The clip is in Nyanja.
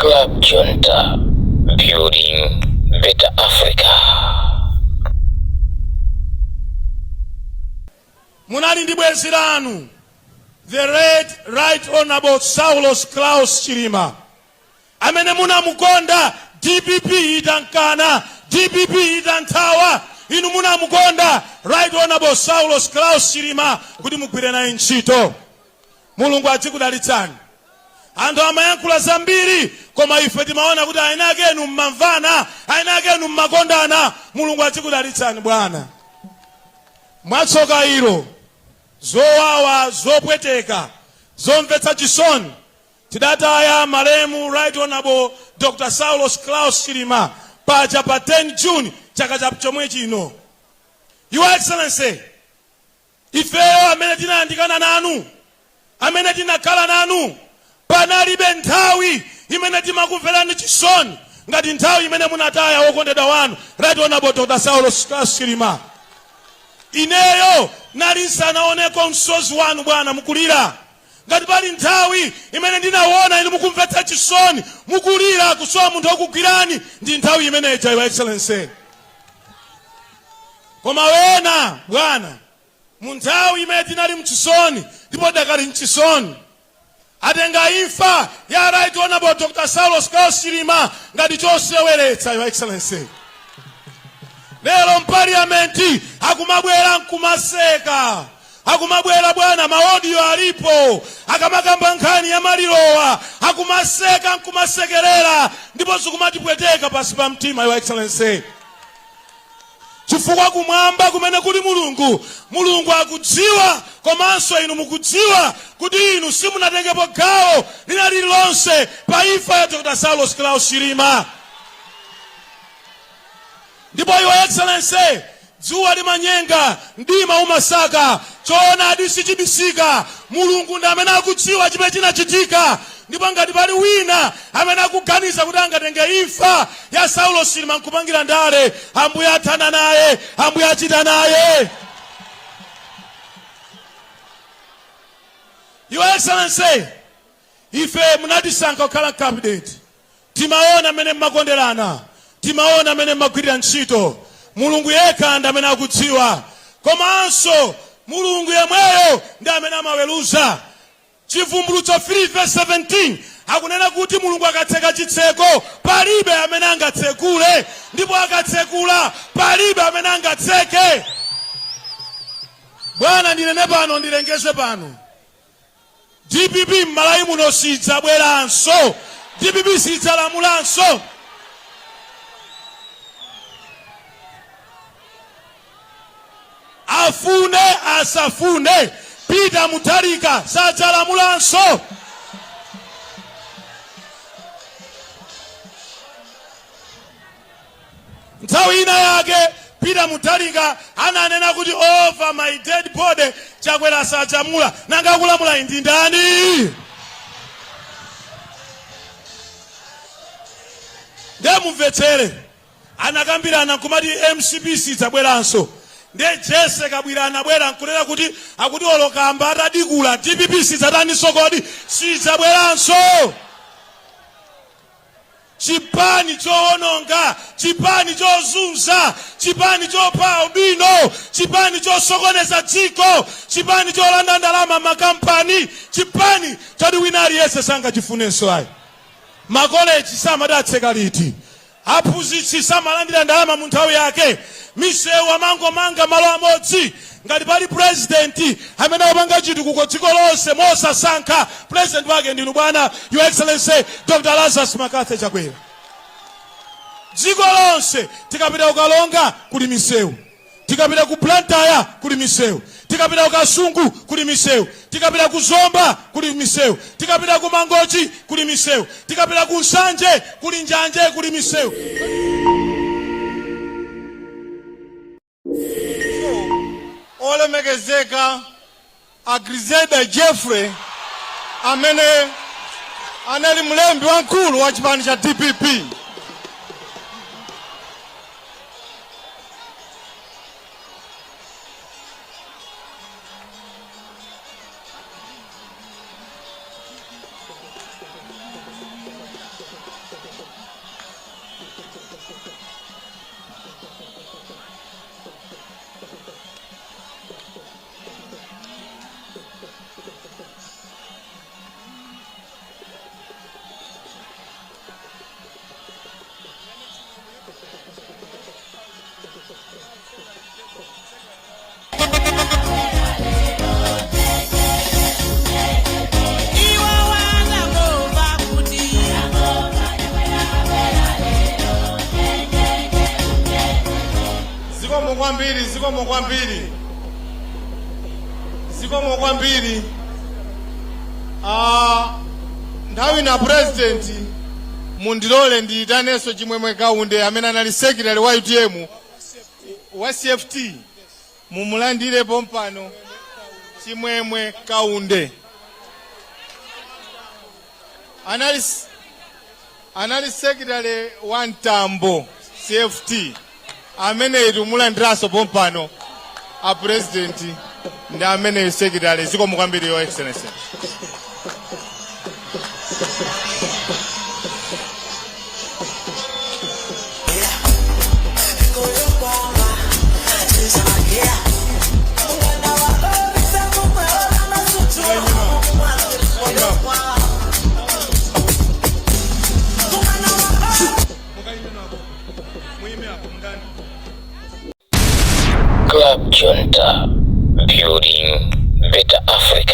Club Junta, building better Africa. Munali ndi bwenzi lanu, the late Right Honorable Saulos Klaus Chilima, amene munamukonda DPP itankana, DPP itanthawa. Inu munamukonda Right Honorable Saulos Klaus Chilima kuti mugwire naye ntchito. Mulungu adzikudalitsani. Anthu amayankhula zambiri, koma ife timaona kuti eni ake inu mmamvana, eni ake inu mmakondana. Mulungu adzikudalitsani, bwana. Mwatsoka ilo, zowawa, zopweteka, zomvetsa chisoni, tidataya malemu Right Honorable Dr Saulos Klaus Chilima paja pa 10 June chaka cha chomwe chino. Your Excellency, ifeyo amene tinayandikana nanu, amene tinakhala nanu, panalibe nthawi imene timakumverani chisoni ngati nthawi imene munataya wokondedwa wanu, Right Honorable Dr Saulos Klaus Chilima. Ineyo nali nsanaoneko msozi wanu, bwana, mukulira. Ngati pali nthawi imene ndinaona inu mukumvetsa chisoni, mukulira, kusowa munthu wokugwirani, ndi nthawi imeneja, Your Excellency. Koma wena, bwana, mu nthawi imene tinali mchisoni, ndipo dakali mchisoni, atenga imfa ya Right Honorable Dr Saulos Klaus Chilima ngati choseweretsa. Your Excellency, lero mpaliamenti akumabwera nkumaseka, akumabwera, bwana, ma audio alipo, akamakamba nkhani ya malirowa akumaseka nkumasekerera, ndipo zikumatipweteka pasi pa mtima, Your Excellency, chifukwa kumwamba kumene kuli Mulungu, Mulungu akudziwa, komanso inu mukudziwa kuti inu simunatengepo gawo lina lililonse pa imfa ya Dr Saulos Klaus Chilima. Ndipo, Your Excellency, dzuwa limanyenga, mdima umasaka, choonadi sichibisika. Mulungu ndi amene akudziwa chimene chinachitika. Ndipo ngati pali wina amene akuganiza kuti angatenge imfa ya Saulo Chilima nkupangira ndale, Ambuye athana naye, Ambuye achita naye. Your Excellency, ife munatisankha kukhala cabinet. Timaona mmene mmakonderana, timaona mmene mmagwirira ntchito. Mulungu yekha ndi amene akudziwa, komanso Mulungu yemweyo ndi amene amaweruza. Chivumbulutso 3 verse 17 akunena kuti Mulungu akatseka chitseko, palibe amene angatsekule, ndipo akatsekula, palibe amene angatseke. Bwana, ndinene pano, ndilengeze pano, DPP m'Malawi muno sidzabweranso, DPP sidzalamulanso. Afune asafune, Peter Mutharika sadzalamulanso. Nthawi ina yake Peter Mutharika ananena kuti, "Over my dead body, Chakwera sadzalamula." Nanga akulamula ndi ndani? Ndiye mumvetsere, anakambirana nkumati MCP sidzabweranso. Ndiye Jesse Kabwira anabwera nkunena kuti, akuti olokamba atadikula, DPP sidzataninso kodi? Sidzabweranso. Chipani chowononga, chipani chozunza, chipani chopha albino, chipani chosokoneza dziko, chipani cholanda ndalama makampani, chipani choti wina aliyense sangachifunenso ayi. Makoleji samati atseka liti, aphunzitsi samalandira ndalama mu nthawi yake, misewu amangomanga malo amodzi. Ngati pali purezidenti amene akupanga chitukuko dziko lonse mosasankha, purezidenti wake ndinu, bwana, Your Excellency Dr Lazarus McCarthy Chakwera. Dziko lonse, tikapita kuKalonga kuli misewu, tikapita ku Blantyre kuli misewu, tikapita ku Kasungu kuli misewu, tikapita ku Zomba kuli misewu, tikapita ku Mangochi kuli misewu, tikapita ku Nsanje kuli njanje, kuli misewu. Olemekezeka a Griselda Jeffrey, amene anali mlembi wamkulu wa chipani cha DPP. Zikomo kwambiri, zikomo kwambiri, zikomo kwambiri. Ah, nthawi na president, mundilole ndiyitanenso Chimwemwe Kaunde amene anali secretary wa UTM, wa CFT. Mumulandire pompano Chimwemwe Kaunde, anali secretary wa Mtambo CFT amene tumulandiranso pompano. A president, ndi amene secretary. Zikomo kwambiri, Your Excellency. Club Junta, building better Africa.